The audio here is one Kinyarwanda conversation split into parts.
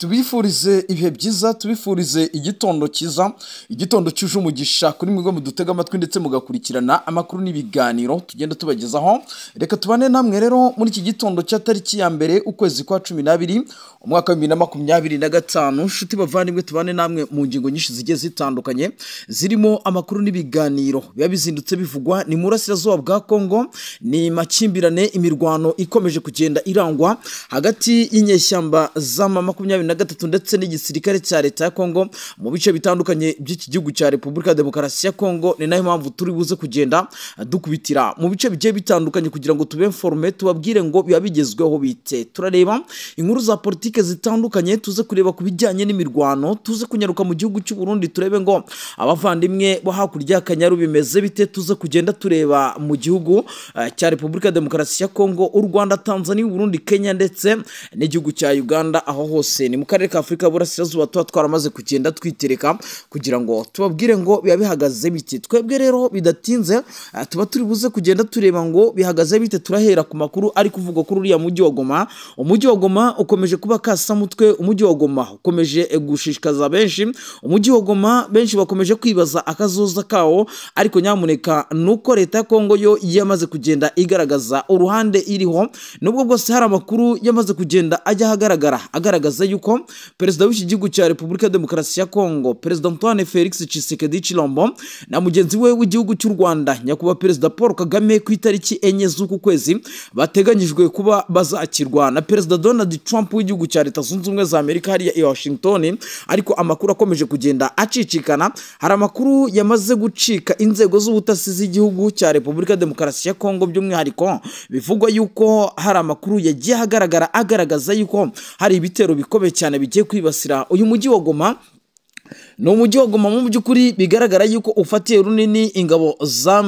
Tubifurize ibihe byiza, tubifurize igitondo cyiza, igitondo cyuje umugisha kuri mwebwe mudutega amatwi ndetse mugakurikirana amakuru n'ibiganiro tugenda tubagezaho. Reka tubane namwe rero muri iki gitondo cya tariki ya 1 ukwezi kwa 12 umwaka wa 2025. Nshuti bavandimwe, tubane namwe mu ngingo nyinshi zigiye zitandukanye zirimo amakuru n'ibiganiro biba bizindutse bivugwa ni murasirazuba bwa Kongo, ni makimbirane, imirwano ikomeje kugenda irangwa hagati y'inyeshyamba za 23 ndetse n'igisirikare cya leta ya Kongo mu bice bitandukanye by'iki gihugu cya Republika Demokarasi ya Kongo. Ni nayo mpamvu turi buze kugenda dukubitira mu bice bigiye bitandukanye kugira ngo tube informe, tubabwire ngo biba bigezweho bite. Turareba inkuru za politike zitandukanye, tuze kureba ku bijyanye n'imirwano, tuze kunyaruka mu gihugu cy'u Burundi turebe ngo abavandimwe bo hakurya y'Akanyaru bimeze bite, tuze kugenda tureba mu gihugu cya Republika Demokarasi ya Kongo, u Rwanda, Tanzania, Burundi, Kenya ndetse n'igihugu cya Uganda. Aho hose ni mu karere ka Afrika y'Uburasirazuba tuba twaramaze kugenda twitereka kugira ngo tubabwire ngo biba bihagaze bite. Twebwe rero bidatinze tuba turi buze kugenda tureba ngo bihagaze bite. Turahera ku makuru ari kuvugwa kuri uriya mujyi wa Goma. Umujyi wa Goma ukomeje kuba kasamutwe, umujyi wa Goma ukomeje gushishikaza benshi, umujyi wa Goma benshi bakomeje kwibaza akazoza kawo, ariko nyamuneka nuko leta ya Kongo yo yamaze kugenda igaragaza uruhande iriho, nubwo bwose hari amakuru yamaze kugenda ajya ahagaragara agaragaza yuko perezida w'iki gihugu cya Republika Demokarasi ya Kongo, Perezida Antoine Felix Tshisekedi Tshilombo na mugenzi we w'igihugu cy'u Rwanda nyakubahwa Perezida Paul Kagame ku itariki 4 z'uku kwezi bateganyijwe kuba bazakirwa na Perezida Donald Trump w'igihugu cya Leta Zunze Ubumwe za Amerika hariya i Washington. Ariko amakuru akomeje kugenda acicikana, hari amakuru yamaze gucika inzego z'ubutasi z'igihugu cya Republika Demokarasi ya Kongo, by'umwihariko bivugwa yuko hari amakuru yagiye ahagaragara agaragaza yuko hari ibitero bikomeye cyane bigiye kwibasira uyu mujyi wa Goma. Ni umujyi wa Goma mu by'ukuri bigaragara yuko ufatiye runini ingabo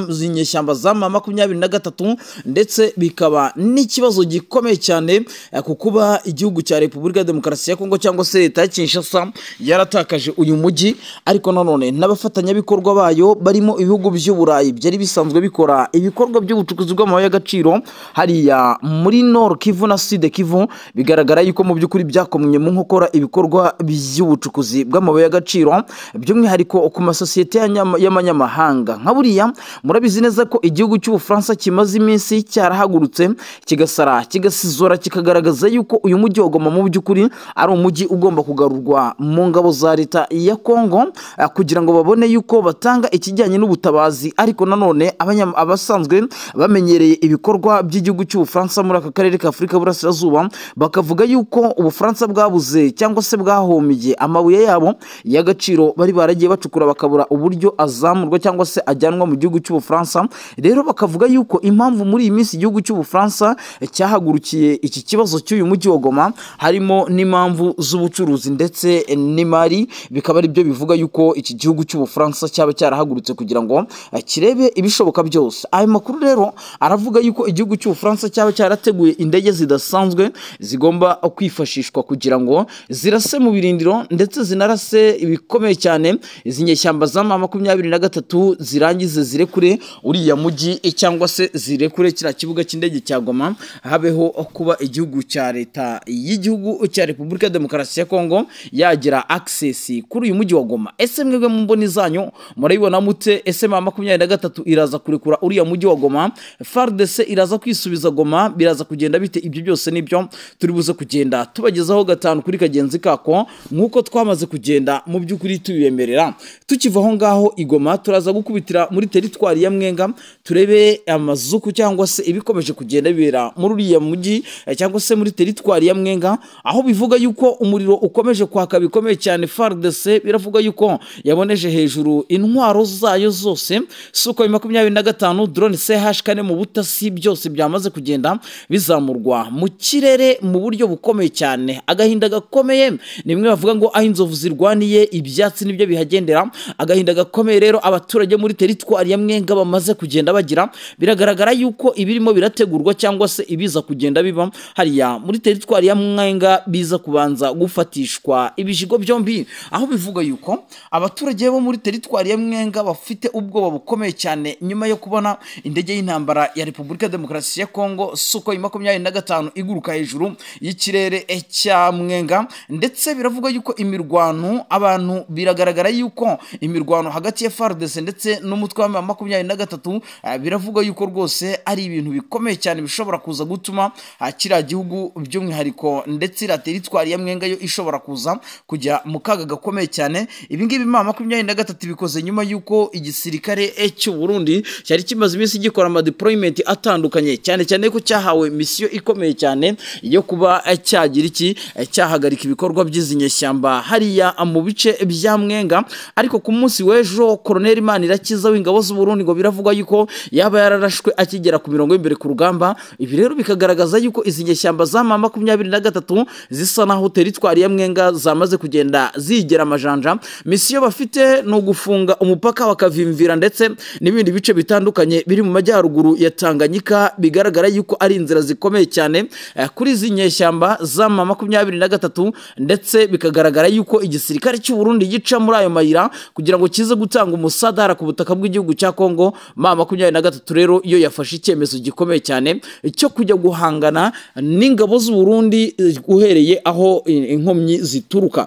z'inyeshyamba za 23 ndetse bikaba n'ikibazo gikomeye cyane ku kuba igihugu cya Republika Demokarasi ya Kongo cyangwa se leta ya Kinshasa yaratakaje uyu mujyi. Ariko nanone n'abafatanyabikorwa bayo barimo ibihugu by'Uburayi byari bisanzwe bikora ibikorwa by'ubucukuzi bw'amabuye y'agaciro hariya muri Nord Kivu na Sud Kivu, bigaragara yuko mu by'ukuri byakomye mu nkokora ibikorwa by'ubucukuzi bw'amabuye y'agaciro, by'umwihariko ku masosiyete y'amanyamahanga. Nka buriya murabizi neza ko igihugu cy'Ubufaransa kimaze iminsi cyarahagurutse kigasara kigasizora kikagaragaza yuko uyu mujyi wa Goma mu by'ukuri ari umujyi ugomba kugarurwa mu ngabo za leta ya Kongo kugira ngo babone yuko batanga ikijyanye n'ubutabazi. Ariko nanone abasanzwe bamenyereye ibikorwa by'igihugu cy'Ubufaransa muri aka karere ka Afrika y'Uburasirazuba bakavuga yuko Ubufaransa bwabuze cyangwa se bwahombye amabuye yabo y'agaciro bari baragiye bacukura bakabura uburyo azamurwa cyangwa se ajyanwa mu gihugu cy'Ubufaransa. Rero bakavuga yuko impamvu muri iyi minsi igihugu cy'Ubufaransa cyahagurukiye iki kibazo cy'uyu mujyi wa Goma harimo n'impamvu z'ubucuruzi ndetse n'imari, bikaba ari byo bivuga yuko iki gihugu cy'Ubufaransa cyaba cyarahagurutse kugira ngo kirebe ibishoboka byose. Ayo makuru rero aravuga yuko igihugu cy'Ubufaransa cyaba cyarateguye indege zidasanzwe zigomba kwifashishwa kugira ngo zirase mu birindiro ndetse zinarase ibikomeye cyane izi nyeshyamba za 23 zirangize zirekure uriya mujyi cyangwa se zirekure kiriya kibuga cy'indege cya Goma, habeho kuba igihugu cya leta y'igihugu cya Republika Demokarasi ya Kongo yagira access kuri uyu mujyi wa Goma. Ese mwebwe mu mboni zanyu murabibona mute? Ese 23 iraza kurekura uriya mujyi wa Goma? FARDC iraza kwisubiza Goma? Biraza kugenda bite? Ibyo byose nibyo turi buze kugenda tubagezaho gatanu kuri kagenzi kako nkuko twamaze kugenda mu by'ukuri tubibemerera. Tukiva aho ngaho igoma turaza gukubitira muri teritwari ya Mwenga turebe amazuku cyangwa se ibikomeje kugenda bibera muri uriya mujyi cyangwa se muri teritwari ya Mwenga, aho bivuga yuko umuriro ukomeje kwaka bikomeye cyane. FARDC biravuga yuko yaboneje hejuru intwaro zayo zose Sukhoi 25 drone CH4 mu butasi byose byamaze kugenda bizamurwa mu kirere mu buryo bukomeye cyane. Agahinda gakomeye ni bimwe bavuga ngo aho inzovu zirwaniye ibyatsi nibyo bihagendera. Agahinda gakomeye rero abaturage muri teritwari ya Mwenga bamaze kugenda bagira, biragaragara yuko ibirimo birategurwa cyangwa se ibiza kugenda biba hariya muri teritwari ya Mwenga biza kubanza gufatishwa ibijigo byombi, aho bivuga yuko abaturage bo muri teritwari ya Mwenga bafite ubwoba bukomeye cyane nyuma yo kubona indege y'intambara ya Repubulika Demokarasi ya Kongo Sukhoi 25 iguruka hejuru y'ikirere cya Mwenga. Ndetse biravuga yuko imirwano abantu biragaragara yuko imirwano hagati ya FARDC ndetse n'umutwe wa 23 biravuga yuko rwose ari ibintu bikomeye cyane bishobora kuza gutuma kiriya gihugu by'umwihariko ndetse ira teritwari ya Mwenga yo ishobora kuza kujya mu kaga gakomeye cyane. Ibi ngibi M23 bikoze nyuma yuko igisirikare cy'u Burundi cyari kimaze iminsi gikora ama deployment atandukanye, cyane cyane ko cyahawe misiyo ikomeye cyane yo kuba cyagira iki cyahagarika ibikorwa by'izi nyeshyamba hariya mu bice bya Mwenga. Ariko ku munsi w'ejo Colonel Manirakiza w'ingabo z'u Burundi ngo biravugwa yuko yaba yararashwe akigera ku mirongo y'imbere ku rugamba. Ibi rero bikagaragaza yuko izi nyeshyamba za M23 zisa naho teritwari ya Mwenga zamaze kugenda zigera amajanja. Misiyo bafite no gufunga umupaka bakavimvira ndetse n'ibindi bice bitandukanye biri mu majyaruguru ya Tanganyika, bigaragara yuko ari inzira zikomeye cyane kuri izi nyeshyamba za M23, ndetse bikagaragara yuko igisirikare cy'u Burundi gica muri ayo mayira kugira ngo kize gutanga umusadara ku butaka bw'igihugu cya Kongo. M23 rero iyo yafashe icyemezo gikomeye cyane cyo kujya guhangana n'ingabo z'u Burundi uhereye aho inkomyi zituruka.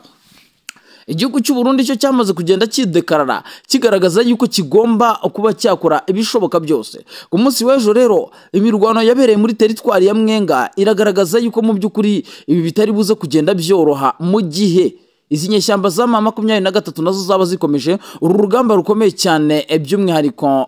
Igihugu cy'u Burundi cyo cyamaze kugenda kidekarara kigaragaza yuko kigomba kuba cyakora ibishoboka byose. Ku munsi w'ejo rero imirwano yabereye muri teritwari ya Mwenga iragaragaza yuko mu by'ukuri ibi bitari buze kugenda byoroha mu gihe izi nyeshyamba za M23 nazo zaba zikomeje uru rugamba rukomeye cyane by'umwihariko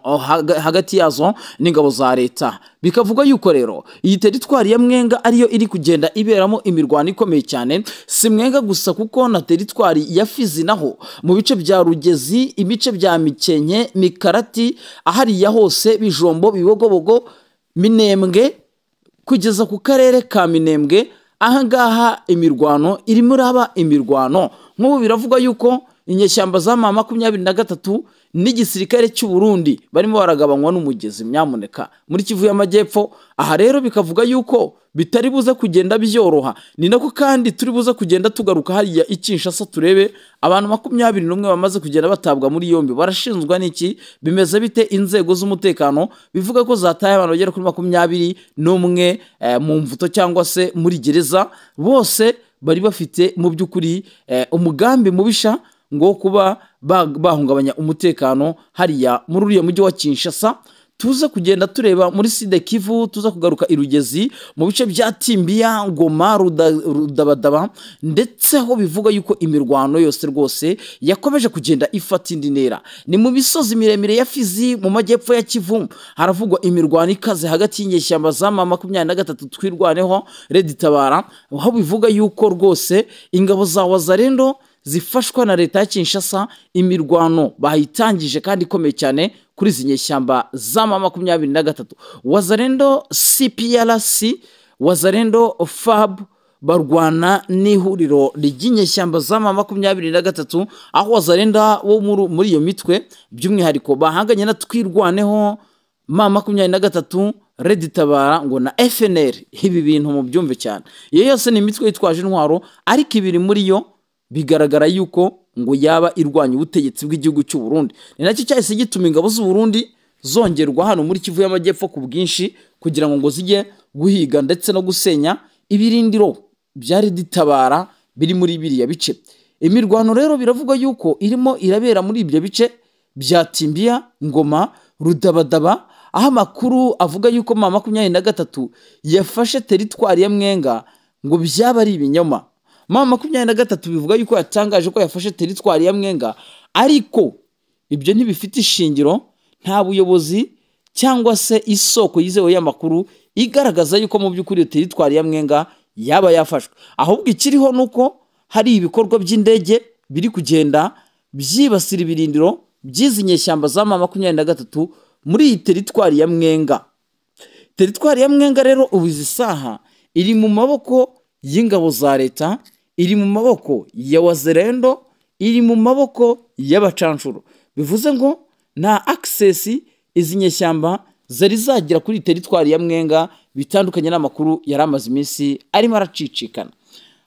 hagati yazo n'ingabo za leta. Bikavuga yuko rero iyi teritwari ya Mwenga ariyo iri kugenda iberamo imirwano ikomeye cyane, si Mwenga gusa kuko na teritwari ya Fizi naho mu bice bya Rugezi, ibice bya Mikenke, Mikarati, ahariya hose Bijombo, Bibogobogo, Minembwe kugeza ku karere ka Minembwe, ahangaha imirwano irimo iraba imirwano. Nk'ubu biravuga yuko inyeshyamba za M23 n'igisirikare cy'u Burundi barimo baragabanywa n'umugezi nyamuneka muri Kivu y'Amajyepfo. Aha rero bikavuga yuko bitari buze kugenda byoroha. Ni nako kandi turi buze kugenda tugaruka hariya i Kinshasa turebe abantu 21 bamaze kugenda batabwa muri yombi barashinzwa n'iki, bimeze bite? Inzego z'umutekano bivuga ko zataye abantu bagera kuri 21 mu mvuto cyangwa se muri gereza, bose bari bafite mu by'ukuri umugambi mubisha ngo kuba bahungabanya umutekano hariya muri uriya mujyi wa Kinshasa. Tuza kugenda tureba muri Sud Kivu, tuza kugaruka i Rugezi mu bice bya Timbiya, Ngoma, Rudabadaba, ndetse ho bivuga yuko imirwano yose rwose yakomeje kugenda ifata indi ntera. Ni mu misozi miremire ya Fizi mu majyepfo ya Kivu haravugwa imirwano ikaze hagati y'inyeshyamba za M23 twirwaneho Red Tabara, aho bivuga yuko rwose ingabo za Wazalendo zifashwa na leta ya Kinshasa imirwano bayitangije kandi ikomeye cyane kuri izi nyeshyamba za M23. Wazalendo CPRC, Wazalendo FAB barwana n'ihuriro ry'inyeshyamba za M23, aho Wazalendo wo muri iyo mitwe by'umwihariko bahanganye na twirwaneho M23, Red Tabara ngo na FNL. Ibi bintu mu byumve cyane, iyo yose ni imitwe yitwaje intwaro, ariko ibiri muri yo bigaragara yuko ngo yaba irwanya ubutegetsi bw'igihugu cy'u Burundi. Ni nacyo cyahise gituma ingabo z'u Burundi zongerwa hano muri Kivu y'Amajyepfo ku bwinshi kugira ngo zijye guhiga ndetse no gusenya ibirindiro bya Red Tabara biri muri biriya bice. Imirwano rero biravuga yuko irimo irabera muri ibyo bice bya Timbiya, Ngoma, Rudabadaba, aho amakuru avuga yuko M23 yafashe teritwari ya Mwenga ngo byaba ari ibinyoma. M23 bivuga yuko yatangaje ko yafashe teritwari ya Mwenga, ariko ibyo ntibifite ishingiro, nta buyobozi cyangwa se isoko yizewe y'amakuru igaragaza yuko mu by'ukuri teritwari ya Mwenga yaba yafashwe. Ahubwo ikiriho nuko hari ibikorwa by'indege biri kugenda byibasira ibirindiro by'izi nyeshyamba za M23 muri iyi teritwari ya Mwenga. Teritwari ya Mwenga rero ubu izi saha iri mu maboko y'ingabo za leta, iri mu maboko ya Wazalendo, iri mu maboko y'abacanshuro. Bivuze ngo nta access izi nyeshyamba zari zagira kuri teritwari ya Mwenga, bitandukanye n'amakuru yari amaze iminsi arimo aracicikana.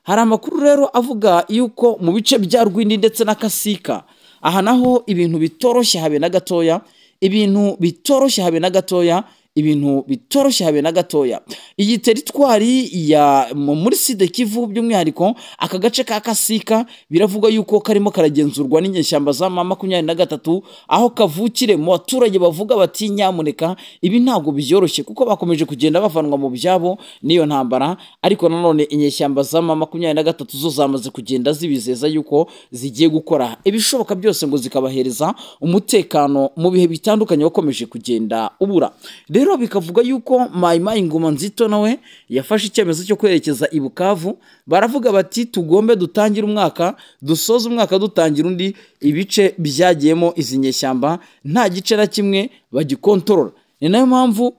Hari amakuru rero avuga yuko mu bice bya Rwindi ndetse na Kasika, aha naho ibintu bitoroshye habe na gatoya, ibintu bitoroshye habe na gatoya, ibintu bitoroshye habe na gatoya. Iyi teritwari ya muri Sud Kivu, by'umwihariko aka gace ka Kasika, biravuga yuko karimo karagenzurwa n'inyeshyamba za M23, aho kavukire mu baturage bavuga bati nyamuneka ibi ntabwo byoroshye, kuko bakomeje kugenda bavanwa mu byabo n'iyo ntambara. Ariko nanone inyeshyamba za M23 zo zamaze kugenda zibizeza yuko zigiye gukora ibishoboka byose ngo zikabahereza umutekano mu bihe bitandukanye bakomeje kugenda ubura. Rero bikavuga yuko Mai Mai Ngoma Nzito nawe yafashe icyemezo cyo kwerekeza i Bukavu. Baravuga bati tugombe dutangira umwaka, dusoze umwaka dutangira undi, ibice byagiyemo izi nyeshyamba nta gice na kimwe bagikontorora. Ni nayo mpamvu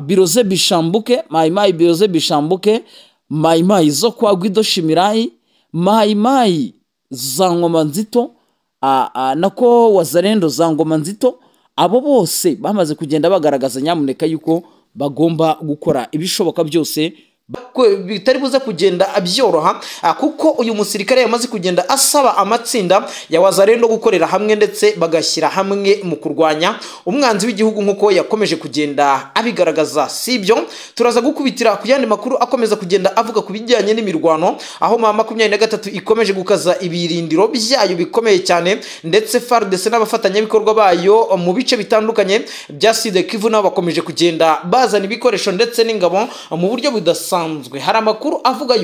Biroze Bishambuke, Mai Mai Biroze Bishambuke, Mai Mai zo kwa Guido Shimirai, Mai Mai za Ngoma Nzito, nako Wazalendo za Ngoma Nzito, abo bose bamaze kugenda bagaragaza nyamuneka yuko bagomba gukora ibishoboka byose bitari buze kugenda abyoroha, kuko uyu musirikare yamaze kugenda asaba amatsinda ya Wazalendo gukorera hamwe ndetse bagashyira hamwe mu kurwanya umwanzi w'igihugu nkuko yakomeje kugenda abigaragaza. Sibyo, turaza gukubitira ku yandi makuru akomeza kugenda avuga ku bijyanye n'imirwano, aho M23 ikomeje gukaza ibirindiro byayo bikomeye cyane, ndetse FARDC n'abafatanyabikorwa bayo mu bice bitandukanye bya Sud Kivu nabo bakomeje kugenda bazana ibikoresho ndetse n'ingabo mu buryo budasanzwe. Hari amakuru avuga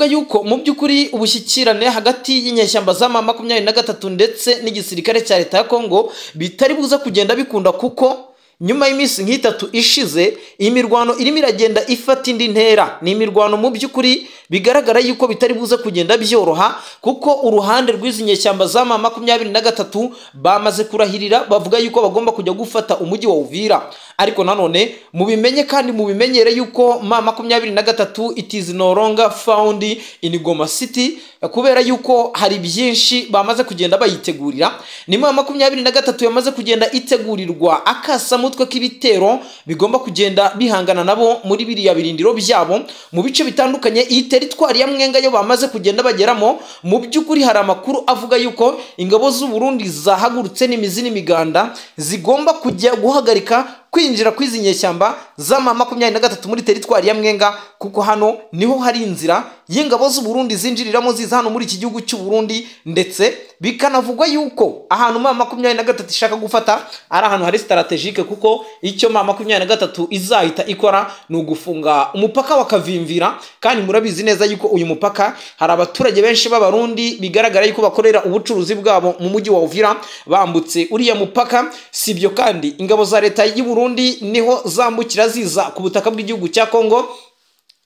yuko mu by'ukuri ubushyikirane hagati y'inyeshyamba za M23 ndetse n'igisirikare cya leta ya Kongo bitari buza kugenda bikunda, kuko nyuma y'iminsi nk'itatu ishize iyi mirwano irimo iragenda ifata indi ntera. Ni imirwano mu by'ukuri bigaragara yuko bitari buze kugenda byoroha, kuko uruhande rw'izi nyeshyamba za M23 bamaze kurahirira bavuga yuko bagomba kujya gufata umujyi wa Uvira. Ariko nanone mubimenye kandi mubimenyere yuko M23 it is no longer found in Goma City, kubera yuko hari byinshi bamaze kugenda bayitegurira. Ni M23 yamaze kugenda itegurirwa akasa mutwe k'ibitero bigomba kugenda bihangana nabo muri biriya birindiro byabo mu bice bitandukanye. Iyi teritwari ya Mwenga yo bamaze kugenda bageramo, mu by'ukuri hari amakuru avuga yuko ingabo z'u Burundi zahagurutse n'imizi n'imiganda zigomba kujya guhagarika kwinjira kw'izi nyeshyamba za M23 muri teritwari ya Mwenga, kuko hano niho hari inzira y'ingabo z'u Burundi zinjiriramo ziza hano muri iki gihugu cy'u Burundi. Ndetse bikanavugwa yuko ahantu M23 ishaka gufata ari ahantu hari strategique, kuko icyo M23 izahita ikora ni ugufunga umupaka wa Kavimvira. Kandi murabizi neza yuko uyu mupaka hari abaturage benshi b'Abarundi bigaragara yuko bakorera ubucuruzi bwabo mu mujyi wa Uvira bambutse uriya mupaka. Sibyo kandi ingabo za leta y'u Burundi niho zambukira ziza ku butaka bw'igihugu cya Kongo.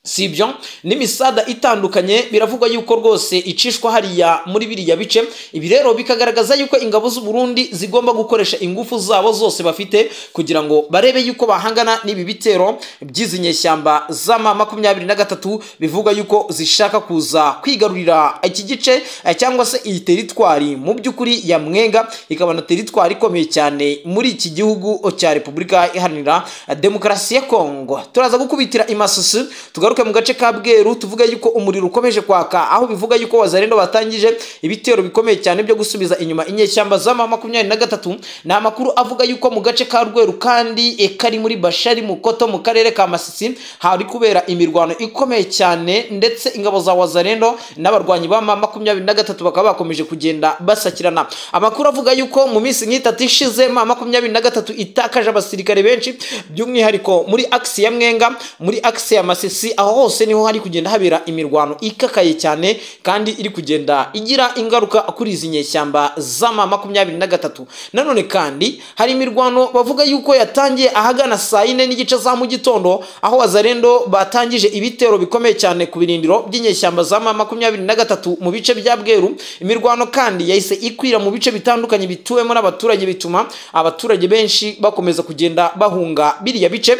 Sibyo n'imisada itandukanye biravugwa yuko rwose icishwa hariya muri biriya bice. Ibi rero bikagaragaza yuko ingabo z'u Burundi zigomba gukoresha ingufu zabo zose bafite kugira ngo barebe yuko bahangana n'ibi bitero by'izi nyeshyamba za M23 bivuga yuko zishaka kuza kwigarurira iki gice cyangwa se iyi teritwari mu by'ukuri ya Mwenga, ikaba na teritwari ikomeye cyane muri iki gihugu cya Repubulika Iharanira Demokarasi ya Kongo. Turaza gukubitira imasusu tugaruke mu gace ka Bweru, tuvuga yuko umuriro ukomeje kwaka, aho bivuga yuko Wazalendo batangije ibitero bikomeye cyane byo gusubiza inyuma inyeshyamba za M23. Ni amakuru avuga yuko mu gace ka Rweru kandi kari muri Bashari Mukoto mu karere ka Masisi hari kubera imirwano ikomeye cyane, ndetse ingabo za Wazalendo n'abarwanyi ba M23 bakaba bakomeje kugenda basakirana. Amakuru avuga yuko mu minsi nk'itatu ishize M23 itakaje abasirikare benshi, by'umwihariko muri axe ya Mwenga, muri axe ya Masisi, aho hose niho hari kugenda habera imirwano ikakaye cyane kandi iri kugenda igira ingaruka kuri izi nyeshyamba za M23. Nanone kandi hari imirwano bavuga yuko yatangiye ahagana saa 4:15 za mu gitondo, aho Wazalendo batangije ibitero bikomeye cyane ku birindiro by'inyeshyamba za M23 mu bice bya Bweru. Imirwano kandi yahise ikwira mu bice bitandukanye bituwemo n'abaturage, bituma abaturage benshi bakomeza kugenda bahunga biriya bice.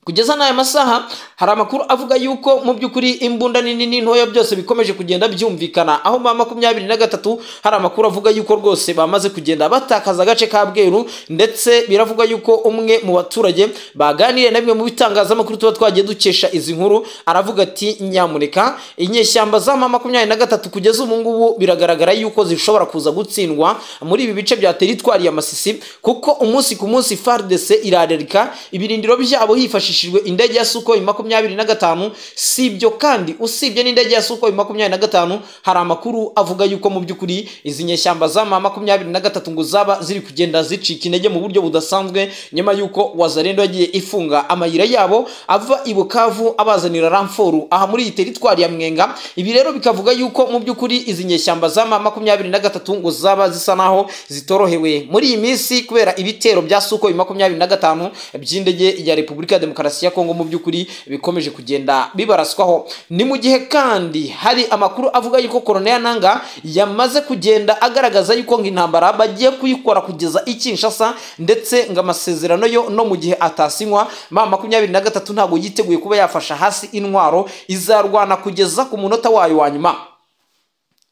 Kugeza n'aya masaha hari amakuru avuga yuko mu by'ukuri imbunda nini n'intoya byose bikomeje kugenda byumvikana, aho ma 23 hari amakuru avuga yuko rwose bamaze kugenda batakaza agace ka Bweru, ndetse biravuga yuko umwe mu baturage baganiriye na bimwe mu bitangazamakuru tuba twagiye dukesha izi nkuru aravuga ati nyamuneka inyeshyamba za ma 23 kugeza ubu ngubu biragaragara yuko zishobora kuza gutsindwa muri ibi bice bya teritwari ya Masisi, kuko umunsi ku munsi FARDC irarereka ibirindiro byabo hifashishijwe indege ya Sukhoi 25. Sibyo kandi usibye n'indege ya Sukhoi 25 hari amakuru avuga yuko mu by'ukuri izi nyeshyamba za ma 23 ngo zaba ziri kugenda zicika intege mu buryo budasanzwe, nyuma yuko Wazalendo yagiye ifunga amayira yabo ava i Bukavu abazanira ramforu aha muri iyi teritwari ya Mwenga. Ibi rero bikavuga yuko mu by'ukuri izi nyeshyamba za ma 23 ngo zaba zisa naho zitorohewe muri iyi minsi kubera ibitero bya Sukhoi 25 by'indege ya Repubulika ya Demokarasi ya Kongo mu by'ukuri bikomeje kugenda bibaraswaho. Ni mu gihe kandi hari amakuru avuga yuko Colonel Nanga yamaze kugenda agaragaza yuko intambara bagiye kuyikora kugeza i Kinshasa, ndetse ngo amasezerano yo no mu gihe atasinywa ma 23 ntabwo yiteguye kuba yafasha hasi intwaro, izarwana kugeza ku munota wayo wa nyuma.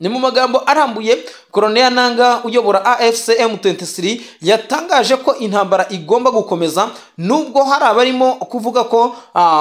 Ni mu magambo arambuye Colonel Nanga uyobora AFC M23 yatangaje ko intambara igomba gukomeza, nubwo hari abarimo kuvuga ko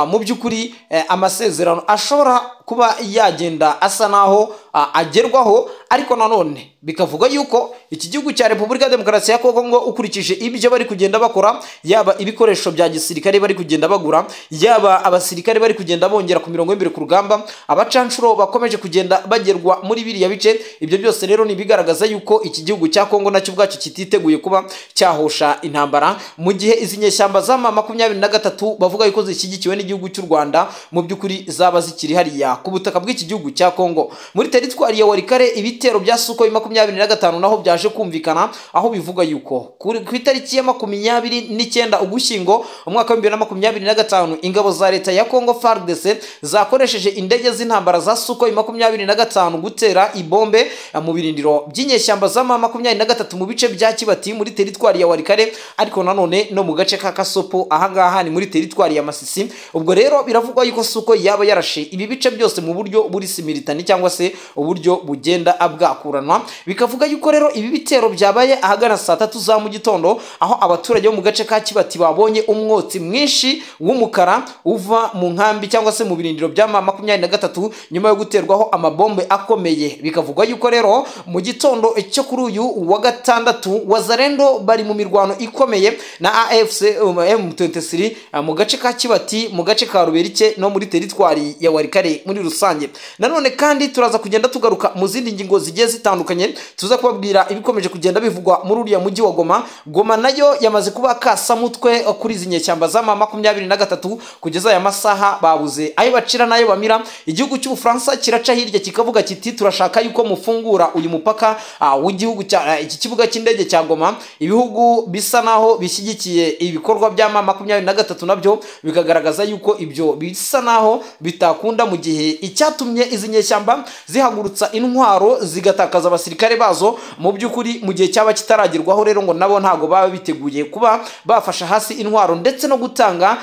mu by'ukuri amasezerano ashobora kuba yagenda asa naho agerwaho, ariko nanone bikavuga yuko iki gihugu cya Repubulika ya Demokarasi ya Kongo ngo ukurikije ibyo bari kugenda bakora, yaba ibikoresho bya gisirikare bari kugenda bagura, yaba abasirikare bari kugenda bongera ku mirongo y'imbere ku rugamba, abacanshuro bakomeje kugenda bagerwa muri biriya bice, ibyo byose rero ni bigaragaza yuko iki gihugu cya Kongo nacyo ubwacyo kititeguye kuba cyahosha intambara, mu gihe izi nyeshyamba za ma 23 bavuga yuko zishyigikiwe n'igihugu cy'u Rwanda mu by'ukuri zaba zikiri hariya ku butaka bw'iki gihugu cya Kongo. Muri teritwari ya Walikare ibitero bya Sukhoi 25 naho byaje kumvikana, aho bivuga yuko ku itariki ya 29 Ugushyingo umwaka wa 2025 ingabo za leta ya Kongo FARDC zakoresheje indege z'intambara za Sukhoi 25 gutera ibombe mu birindiro by'inyeshyamba za ma 23 mu bice bya Kibati muri teritwari ya Walikare, ariko nanone no mu gace ka Kasopo, ahangaha ni muri teritwari ya Masisi. Ubwo rero biravugwa yuko Sukhoi yaba yarashe ibi bice byose mu buryo buri similitani cyangwa se uburyo bugenda abwakuranwa. Bikavuga yuko rero ibi bitero byabaye ahagana saa 3 za mu gitondo, aho abaturage bo mu gace ka Kibati babonye umwotsi mwinshi w'umukara uva mu nkambi cyangwa se mu birindiro bya ma 23 nyuma yo guterwaho amabombe akomeye. Bikavugwa yuko rero mu gitondo cyo kuri uyu wa gatandatu Wazalendo bari mu mirwano ikomeye na AFC M23 mu gace ka Kibati, mu gace ka Ruberike no muri teritwari ya Walikare muri rusange. Nanone kandi turaza kugenda tugaruka mu zindi ngingo zigiye zitandukanye, tuza kubabwira ibikomeje kugenda bivugwa muri uriya mujyi wa Goma. Goma nayo yamaze kuba kasamutwe kuri izi nyeshyamba za ma 23 kugeza aya masaha babuze ayo bacira nayo bamira. Igihugu cy'u Bufaransa kiraca hirya kikavuga kiti turashaka yuko mufungura uyu mupaka w'igihugu cya iki kibuga cy'indege cya Goma. Ibihugu bisa naho bishyigikiye ibikorwa bya ma 23 nabyo bikagaragaza yuko ibyo bisa naho bitakunda, mu gihe icyatumye izi nyeshyamba zihagurutsa intwaro zigatakaza abasirikare bazo mu by'ukuri mu gihe cyaba kitaragerwaho rero ngo nabo ntago baba biteguye kuba bafasha hasi intwaro ndetse no gutanga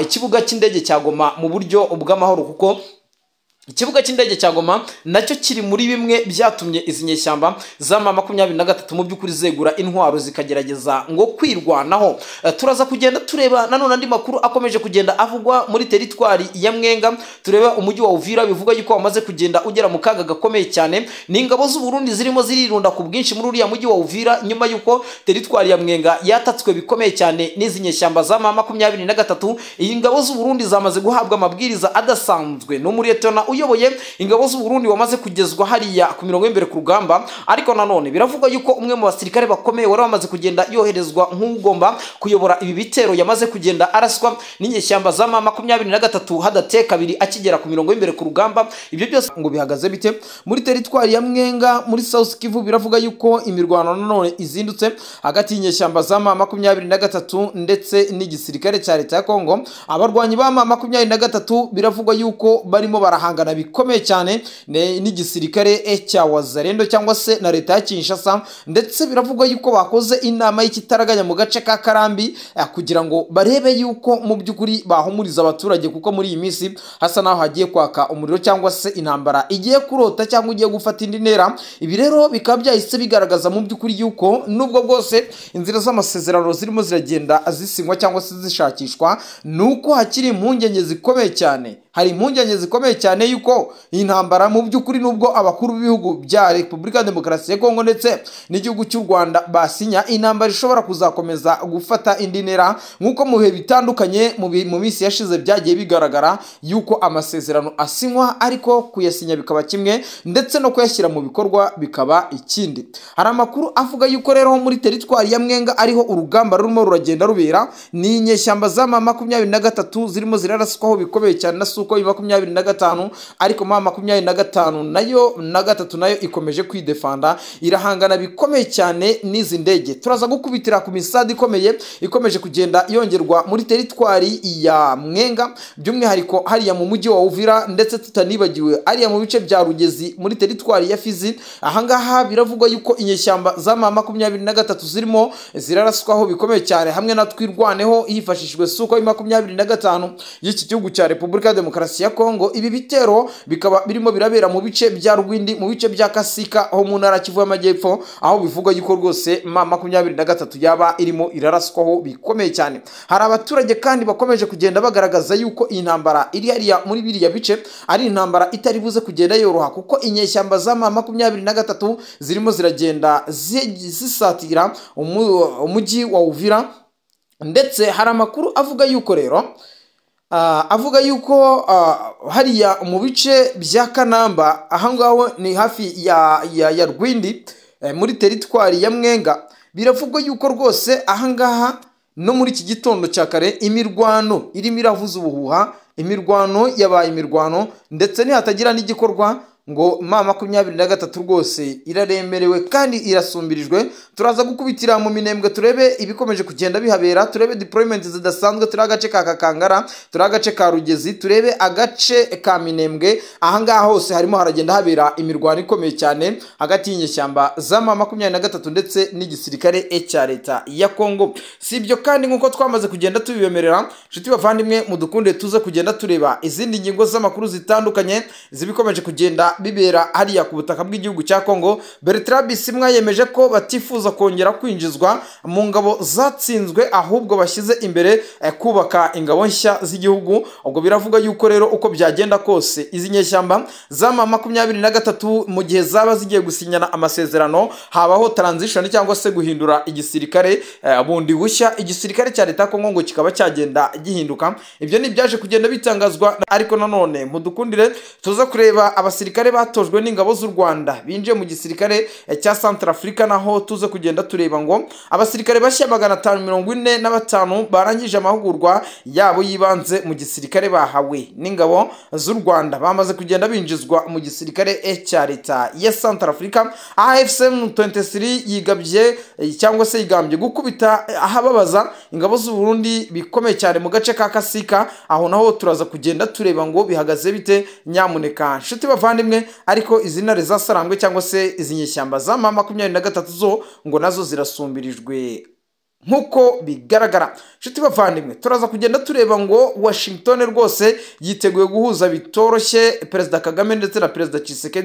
ikibuga cy'indege cya Goma mu buryo bw'amahoro, kuko ikibuga cy'indege cya Goma nacyo kiri muri bimwe byatumye izi nyeshyamba za ma 23 mu by'ukuri zegura intwaro zikagerageza ngo kwirwanaho. Turaza kugenda tureba nanone andi makuru akomeje kugenda avugwa muri teritwari ya Mwenga, tureba umujyi wa Uvira bivuga yuko wamaze kugenda ugera mu kaga gakomeye cyane. Ni ingabo z'u Burundi zirimo zirirunda ku bwinshi muri uriya mujyi wa Uvira nyuma yuko teritwari ya Mwenga yatatswe bikomeye cyane n'izi nyeshyamba za ma 23. Iyi ngabo z'u Burundi zamaze guhabwa amabwiriza adasanzwe no muri Etona uyoboye ingabo z'u Burundi wamaze kugezwa hariya ku mirongo y'imbere ku rugamba. Ariko nanone biravugwa yuko umwe mu basirikare bakomeye wari wamaze kugenda yoherezwa nk'ugomba kuyobora ibi bitero yamaze kugenda araswa n'inyeshyamba za ma 23 hadateye kabiri akigera ku mirongo y'imbere ku rugamba. Ibyo byose ngo bihagaze bite muri teritwari ya Mwenga muri South Kivu? Biravuga yuko imirwano nanone izindutse hagati y'inyeshyamba za ma 23 ndetse n'igisirikare cya leta ya Kongo. Abarwanyi ba ma 23 biravugwa yuko barimo barahangana irahangana bikomeye cyane n'igisirikare cya Wazalendo cyangwa se na leta ya Kinshasa, ndetse biravugwa yuko bakoze inama y'ikitaraganya mu gace ka Karambi kugira ngo barebe yuko mu by'ukuri bahumuriza abaturage, kuko muri iyi minsi hasa naho hagiye kwaka umuriro cyangwa se intambara igiye kurota cyangwa igiye gufata indi ntera. Ibi rero bikaba byahise bigaragaza mu by'ukuri yuko nubwo bwose inzira z'amasezerano zirimo ziragenda zisinywa cyangwa se zishakishwa, nuko hakiri impungenge zikomeye cyane. Hari impungenge zikomeye cyane yuko intambara mu by'ukuri nubwo abakuru b'ibihugu bya Repubulika ya Demokarasi ya Kongo ndetse n'igihugu cy'u Rwanda basinya, intambara ishobora kuzakomeza gufata indi ntera, nk'uko mu bihe bitandukanye mu minsi yashize byagiye bigaragara yuko amasezerano asinywa ariko kuyasinya bikaba kimwe ndetse no kuyashyira mu bikorwa bikaba ikindi. Hari amakuru avuga yuko rero muri teritwari ya Mwenga ariho urugamba rurimo ruragenda rubera, ni inyeshyamba za M23 zirimo ziraraswaho bikomeye cyane na Sukhoi 25, ariko M25 nayo na gatatu nayo ikomeje kwidefanda, irahangana bikomeye cyane n'izi ndege. Turaza gukubitira ku misadi ikomeye ikomeje kugenda yongerwa muri teritwari ya Mwenga, by'umwihariko hariya mu mujyi wa Uvira, ndetse tutanibagiwe hariya mu bice bya Rugezi muri teritwari ya Fizi. Ahangaha biravugwa yuko inyeshyamba za M23 zirimo ziraraswaho bikomeye cyane hamwe na Twirwaneho hifashishijwe Sukhoi 25 y'iki gihugu cya Repubulika ya Demokarasi ya Kongo. Ibi bitero bikaba birimo birabera mu bice bya Rwindi, mu bice bya Kasika ho mu ntara Kivu y'Amajyepfo, aho bivugwa yuko rwose M23 yaba irimo iraraswaho bikomeye cyane. Hari abaturage kandi bakomeje kugenda bagaragaza yuko intambara iri hariya muri biriya bice ari intambara itari buze kugenda yoroha, kuko inyeshyamba za M23 zirimo ziragenda zisatira umujyi wa Uvira, ndetse hari amakuru avuga yuko rero avuga yuko hariya mu bice bya Kanamba, ahangaho ni hafi ya Rwindi muri teritwari ya Mwenga, biravugwa yuko rwose ahangaha no muri iki gitondo cya kare imirwano irimo iravuza ubuhuha, imirwano yabaye imirwano, ndetse nihatagira n'igikorwa ngo M23 rwose iraremerewe kandi irasumbirijwe. Turaza gukubitira mu Minembwe turebe ibikomeje kugenda bihabera, turebe deployment zidasanzwe, turebe agace ka Kakangara, turebe agace ka Rugezi, turebe agace ka Minembwe. Ahangaha hose harimo haragenda habera imirwano ikomeye cyane hagati y'inyeshyamba za M23 ndetse n'igisirikare cya leta ya Kongo. Si ibyo kandi nkuko twamaze kugenda tubibemerera, nshuti bavandimwe, mudukunde tuze kugenda tureba izindi ngingo z'amakuru zitandukanye zibikomeje kugenda bibera hariya ku butaka bw'igihugu cya Kongo. Bertrand Bisimwa yemeje ko batifuza kongera kwinjizwa mu ngabo zatsinzwe, ahubwo bashyize imbere kubaka ingabo nshya z'igihugu. Ubwo biravuga yuko rero uko byagenda kose izi nyeshyamba za M23 mu gihe zaba zigiye gusinyana amasezerano, habaho transition cyangwa se guhindura igisirikare bundi bushya, igisirikare cya leta Kongo ngo kikaba cyagenda gihinduka. Ibyo ni byaje kugenda bitangazwa, ariko nanone mudukundire tuza kureba abasirikare batojwe n'ingabo z'u Rwanda binjiye mu gisirikare cya Centrafrica, naho tuze kugenda tureba ngo abasirikare bashya 545 barangije amahugurwa yabo yibanze mu gisirikare bahawe n'ingabo z'u Rwanda bamaze kugenda binjizwa mu gisirikare cya leta ya Centrafrica. AFC M23 yigabye cyangwa se yigambye gukubita ahababaza ingabo z'u Burundi bikomeye cyane mu gace ka Kasika, aho naho turaza kugenda tureba ngo bihagaze bite nyamuneka nshuti bavandimwe. Ariko izi ntare zasarangwe cyangwa se izi nyeshyamba za M23 zo ngo nazo zirasumbirijwe nkuko bigaragara. Nshuti bavandimwe, turaza kugenda tureba ngo Washington rwose yiteguye guhuza bitoroshye Perezida Kagame ndetse na Perezida Tshisekedi.